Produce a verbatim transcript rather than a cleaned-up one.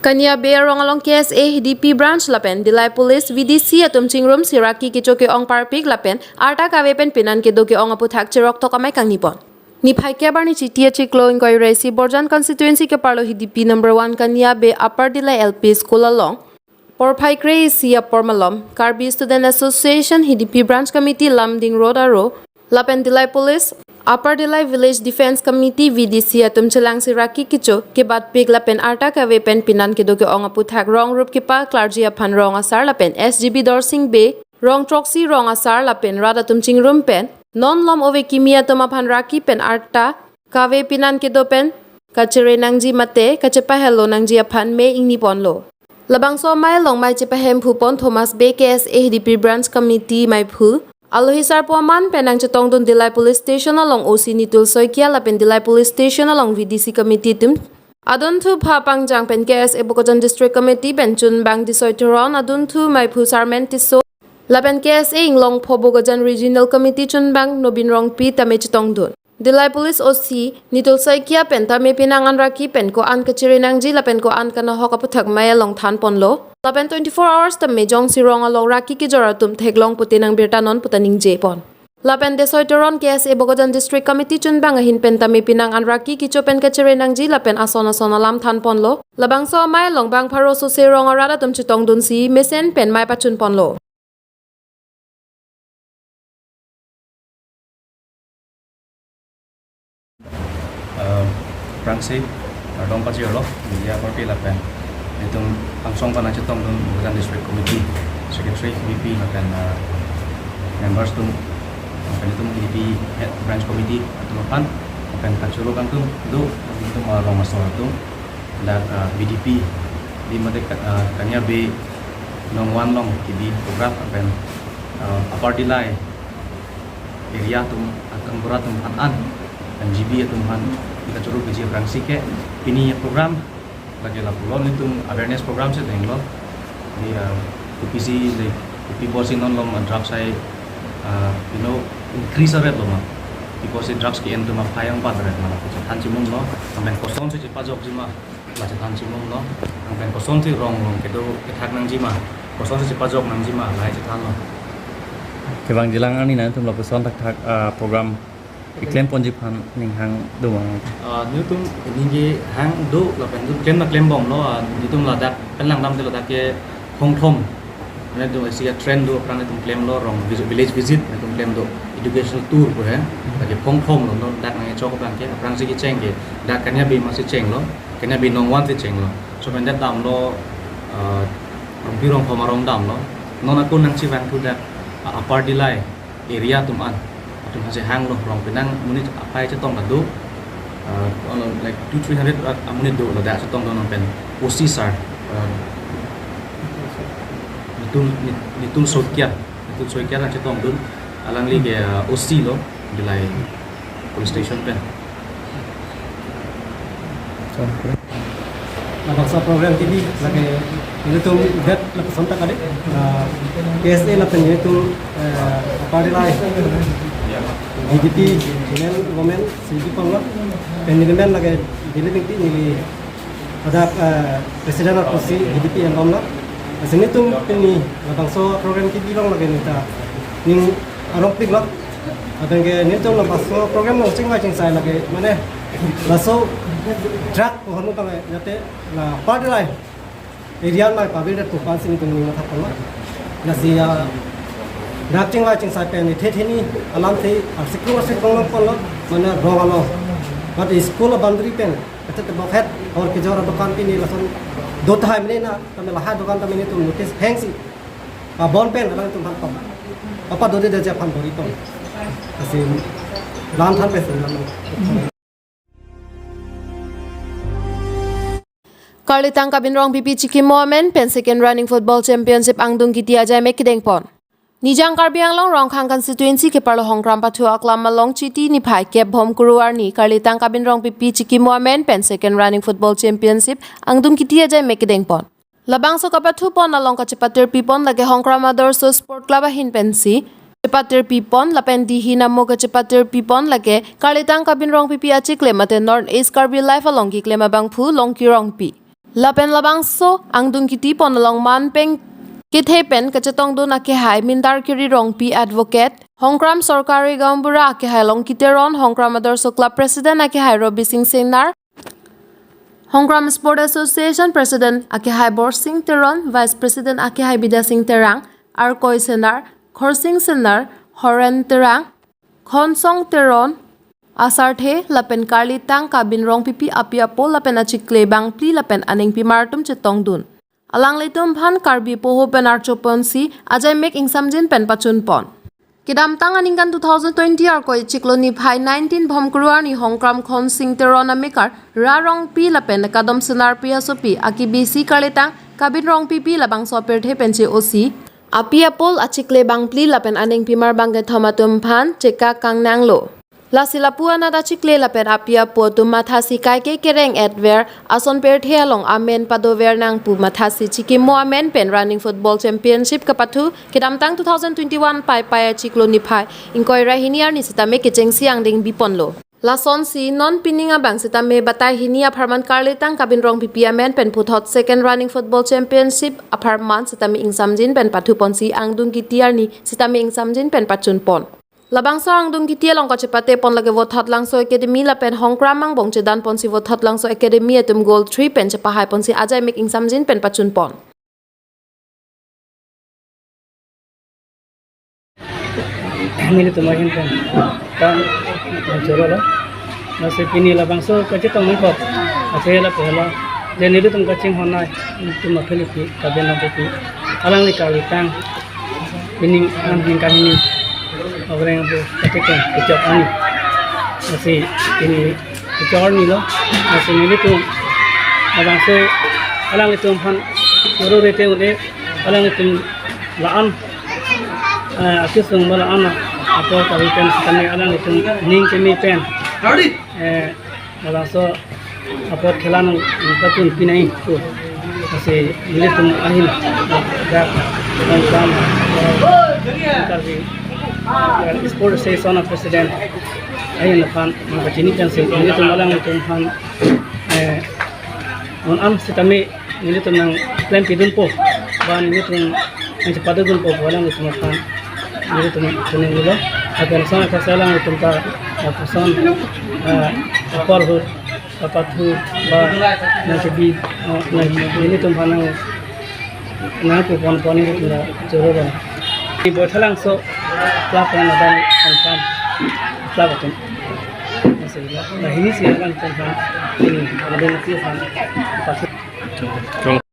Kania Bey arong along K S A H D P branch lapen Dillai Police V D C atum chingrumsi raki kecho ke-ong parpik lapen arta kave pen pinan kedo ke-ong aphuthak cheroktok amei kangni pon. Niphai kep arni Chiti achiklo ingkoi ra isi Borjan constituency keparlo H D P number one Kania Bey Upper Dillai L P School along porphai kre-isi apor malom Karbi Student Association H D P Branch Committee Lumding Road aro lapen Dillai Police, Upper Dillai Village Defence Committee V D C atum chelangsi raki kecho kebatpik lapen arta kave pen pinan kedo ke-ong aphuthak rong rup kepa clergy aphan rong asar lapen S G B Dorsing Bey, rong throksi rong asar lapen rat atum chingrum pen non malom ove kimi atum aphan raki pen arta kave pinan kedo pen kachere nangji mate kachepahelo nangji aphan mei ingni ponlo. Labangso amei along mei chepahemphu pon Thomas Bey K S A H D P Branch Committee meiphu, alohi sarpo aman pen nangchetongdun Dillai Police Station along O C Nitul Saikia lapen Dillai Police Station along V D C Committee atum adunthu pha pangjang pen K S A Bokajan District Committee pen chunbang Desoi Teron, adunthu meiphu Sarmen Tisso lapen K S A Inglongpho Bokajan Regional Committee chunbang Nobin Rongpi tame chetongdun. Dillai Police O C Nitul Saikia pen tame pinan an raki pen ko-an kachere nangji lapen ko-an kanahok aphuthak mei along than ponlo. Lapen twenty-four hours tame jongsi rong along raki kejor atum theklong pute nangbirta non puta ningje pon. Lapen Desoi Teron K S A Bokajan District Committee chunbang ahin pen tame pinan an raki kecho pen kachere nangji lapen ason ason alam than ponlo. Labangso amei along bang pharo sose rong arat atum chetongdunsi mesen pen mei pachun ponlo. Eh, aphrangsi kardom pajirlo, media korte lapen itum angsong pen nangchetongdun Bokajan District Committee, Secretary, V P lapen, eh, members atum, lapen itum V D P Head Branch Committee atum aphan, lapen kachoro kangtung do, itum arong asor atum, dak, eh, V D P, di mate ka-, eh, Kania Bey nong one along kebi program, lapen, eh, Upper Dillai area atum, akangbura atum aphan an, M G B atum aphan, ita churu biji aphrangsi ke, pini program, lake lapulo, nelitum awareness program si denglo. Di, ah, kopisi le, kopi pusi non malom drugs hai, ah, you know, increase aret lo ma. Kopi pusi drugs ke-en atum aphai angpat aret ma, lapu chethan chimumlo, lapen kosonsi chepajokji ma. La chethan chimumlo, lapen kosonsi rong along kedo kethak nangji ma, kosonsi chepajok nangji ma, lahai chethanlo. Kevangjilang arni nangtum lapuson thakthak, ah, program keklem ponji aphan ning hang do ma? Ah, nelitum ningje hang do lapen nelitum klem na klembomlo, ah, nelitum ladak pen langdamde ladak ke phongthom. Mane do isi a-trend do aphrang nelitum klemlo rong vis-, village visit nelitum klem do educational tour pu he. Lake phongthom lo, no dak nangchok abang ke, aphrangsi kecheng ke, dak Kania Bey masi chenglo, Kania Bey nong one si chenglo. So pen dak damlo, ah, rongpi rongphom arong damlo. Non akun nangchevangthu dak, ah, Upper Dillai area atum an. Atum hasi hanglo rong penang monit aphai chetong kado. Ah, ono like two, three hundred rat amonit do ladak chetongdun pen O C sir. Ah, Nitul, Nit-, Nitul Saikia. Nitul Saikia nangchetongdun. Alangli ke, ah, O C lo, Dillai Police Station pen. Labangso program kebi lake nelitum det lapuson ta kali, ah, K S A lapen nelitum, eh, Upper Dillai V D P men women si bipanglo, pen neli men lake Dillai Bingti neli ada, eh, president apotsi V D P en bomlo. Lasi nelitum pini labangso program kebi along lake neta ning arongpiklo. Ateng ke nelitum labangso program along chingvai chingsai lake mane laso drug pu hanu tang jate la Upper Dillai area mai pabil det pu aphansi nelitum ning mathapon lo. Lasi, ah, drug chingvai chingsai pen ithe theni alamthe arsiklong arsiklong lo ponlo, mane rong along. But school boundary pen kachetebok het hor kejor adokan pini lason do tahai mene na, tame lahai dokan tame nelitum notice hengsi, ah, bon pen alangtum aphan pam. Apa dode deje aphan dori pam. Lasi lan than pen si lan. Karlitang Kabin Rongpipi chikimo amen pen Second Running Football Championship angdung kiti ajai mek kedengpon. Nijang Karbi Anglong Rongkhang constituency keparlo Hongkram pathu aklam along Chiti niphai kep Bhomkuru arni Karlitang Kabin Rongpipi chikimo amen pen second running football championship angdung kiti ajai mek kedengpon. Labangso kapathu pon along kachepatir pipon lake Hongkram Adarsha Sport Club ahin pensi chepatir pipon lapen dihi namo kachepatir pipon lake Karlitang Kabin Rongpipi achikle mate North East Karbi Live along keklem abangphu Longki Rongpi. Lapen labangso angdung kiti pon along manpeng kethe pen kachetongdun akehai Mindarkiri Rongpi advocate, Hongkram Sorkari Gaonbura akehai Longki Teron, Hongkram Adarsha Club President akehai Robi Singh Senar, Hongkram Sport Association President akehai Borsing Teron, Vice President akehai Bidya Singh Terang, Arkoi Senar, Khorsing Senar, Horen Terang, Khonsong Teron, asarthe lapen Karlitang Kabin Rongpipi api apo lapen achikle bangphli lapen anengpimar atum chetongdun. Alanglitum aphan Karbi poho pen archo ponsi ajai mek ingsamjin pen pachun pon. Kedamtang aningkan two thousand twenty Arkoi chiklo niphai nineteen Bhomkuru arni Hongkram Khonsing Teron amekar Ra Rongpi lapen Kadom Senarpi asopi akibisi Karlitang Kabin Rongpipi labangso apirthe pen che-osi api apo achikle bangphli lapen anengpimar bangkethom atum aphan chekak kangnanglo. Lasi lapu anat achikle lapen api apo atum mathasi kaike kereng-etver ason pirthe along amen padover nang pu mathasi chikimo amen pen running football championship kapathu kedamtang two thousand twenty-one Paipai achiklo niphai ingkoi ra hini arni sitame kechengsi angdeng biponlo. Lasonsi non pining abang sitame batai hini apharman Karlitang Kabin Rongpipi amen pen puthot second running football championship apharman sitame ingsamjin pen pathu ponsi angdung kiti arni sitame ingsamjin pen pachun pon. Labangso angdung kiti along kachepate pon lake Vothatlangso Academy lapen Hongkram angbong chedan ponsi Vothatlangso Academy atum goal three pen chepahai ponsi ajai mek ingsamjin pen pachun pon. Nelitum ahin pen kam chorolo. Lasi pini labangso kachetong nangkok. Ase la pehla. Je nelitum kachinghon nai. Nelitum aphi lipi Kabin Rongpipi. Alangli Karlitang. Pining an hingkan hini. Abreng bu kachekeng kechok ani. Lasi pini kechok ani lo. Lasi nelitum labangso alanglitum aphan choro rete un-e alanglitum la-an, eh, akesung ba la-an apor kali pen sitame alanglitum ning keme pen, eh, labangso apor khela nang pachun pinai pu. Lasi nelitum ahin dak nang kam, eh, Karbi, eh, Sport Association of President ahin aphan nangkachini pensi nelitum alanglitum aphan, eh, non an sitame nelitum nangklempidunpo, ba nelitum nangchepadodunpo, ba alanglitum aphan nelitum chininglo. Lapen lason athak alanglitum ta, ah, lapuson, ah, apor ahut kapathu ba nangchebi, ah, nang nelitum aphan nang nangpu pon pon nelitum ta choro lo. Di Vothatlangso club pen ladak Hongkram club atum. Lasi la hini si alanglitum aphan, ini ada nasi aphan kapathu.